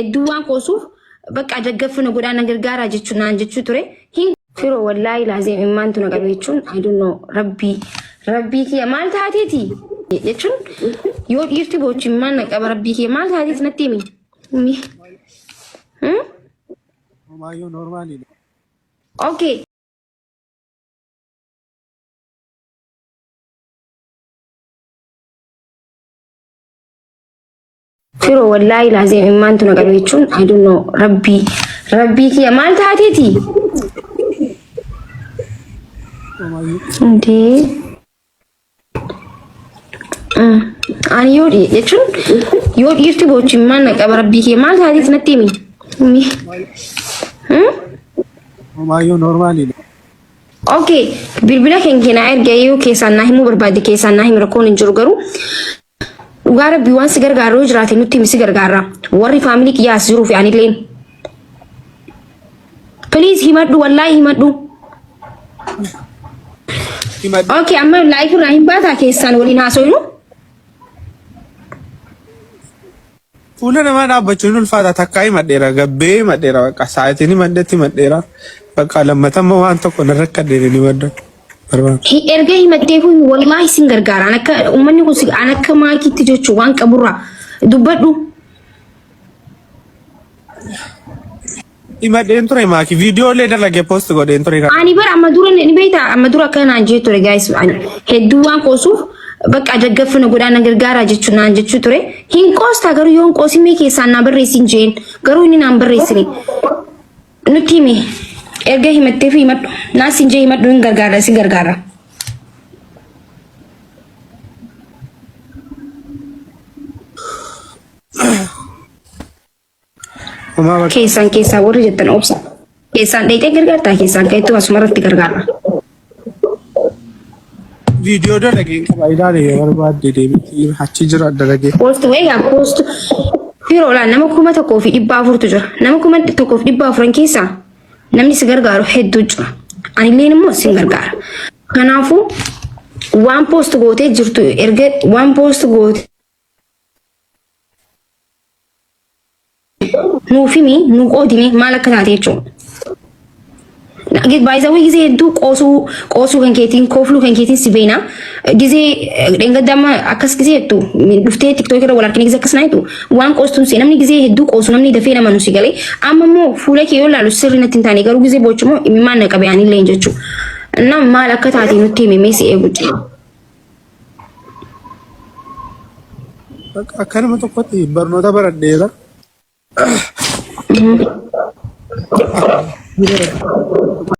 Hedduu waan qoosuuf bakka daggaffi na godhaa na gargaaraa jechuu naan jechuu ture. Hin firoo wallaahi laazeem immaantu na qabe jechuun I don't know rabbii rabbii kiyya maal taateeti jechuun yoo dhiirti boochu immaan na qaba rabbii kiyya maal taateeti natti himi. Himi. Hmm? Homaayyuu noormaaliidha. Okay. Firoo wallaahi laazeem immaantu na qabe jechuun I don't know rabbii rabbii kiyya maal taateeti? Indee ani yoo jechuun yoo dhiirti boochu immaan na qaba rabbii kiyya maal taateeti natti himi? Himi. Homaayyuu noormaaliidha. Okay, bilbila keenya naa erga yoo keessaan naa himuu barbaade keessaan naa himi rakkoon hin jiru garuu Dhugaa rabbii waan si gargaaru yoo jiraate nutti himi si gargaarra. Warri faamilii kiyyaa as jiruu fi anilleen. Please himadhu wallaahi himadhu. Himadhu. Okay amma live irraa hin baataa keessaan waliin haasofnu. Fuula namaa dhaabbachuun ulfaata takkaa himadheera gabbee himadheera bakka sa'aatiin himadhetti himadheera bakka lammatamma waan tokko narra akka deebiin himadhu barbaada. Erga himattee kun wallaahi sin gargaara. An akka uummanni kun an akka maakiitti jechuun waan qaburraa dubbadhu. Himadheen ture maaki viidiyoolee dalagee post godheen ture kan. Ani bara amma dura ni beektaa amma dura akka naan jee ture guys ani hedduu waan qoosuuf bakka daggaffi na godhaa na gargaaraa jechuu naan jechuu ture. Hin qoostaa garuu yoo hin qoosin mee keessaan naa barreessin jeen garuu inni naan barreessine. Nutti himi erga himattee fi himadhu naa sin jee himadhu hin gargaara si gargaara. Homaa bakka Keessaan keessaa warri jettan obsa. Keessaan dheeyxee gargaartaa keessaan ka'eettu asumarratti gargaara. Viidiyoo dalageen qaba ilaali yoo barbaadde deemti achi jira dalagee. Poost egaa poost firoodhaan nama 1400tu jira. Nama 1400 keessaa namni si gargaaru hedduu jira. Anilleen immoo sin gargaara. Kanaafuu waan poost gootee jirtu erga waan poost gootee nuuf himi nu qoodime maal akka taate jechuudha. Baay'isawwan gizee hedduu qoosuu qoosuu kan keetiin koofluu kan keetiin si beena. Gizee dheengadda amma akkas gizee hedduu dhuftee tiktook irra wal harkine gizee akkas naa jettu waan qoostuun si namni gizee hedduu qoosu namni dafee nama nu si galee amma immoo fuula kee yoo laalu sirri natti hin taane garuu gizee boochu immoo imimmaan na qabe anillee hin jechuudha. Nam maal akka taate nutti himi mee si eegu jira. Akka nama tokkotti barnoota baradheera.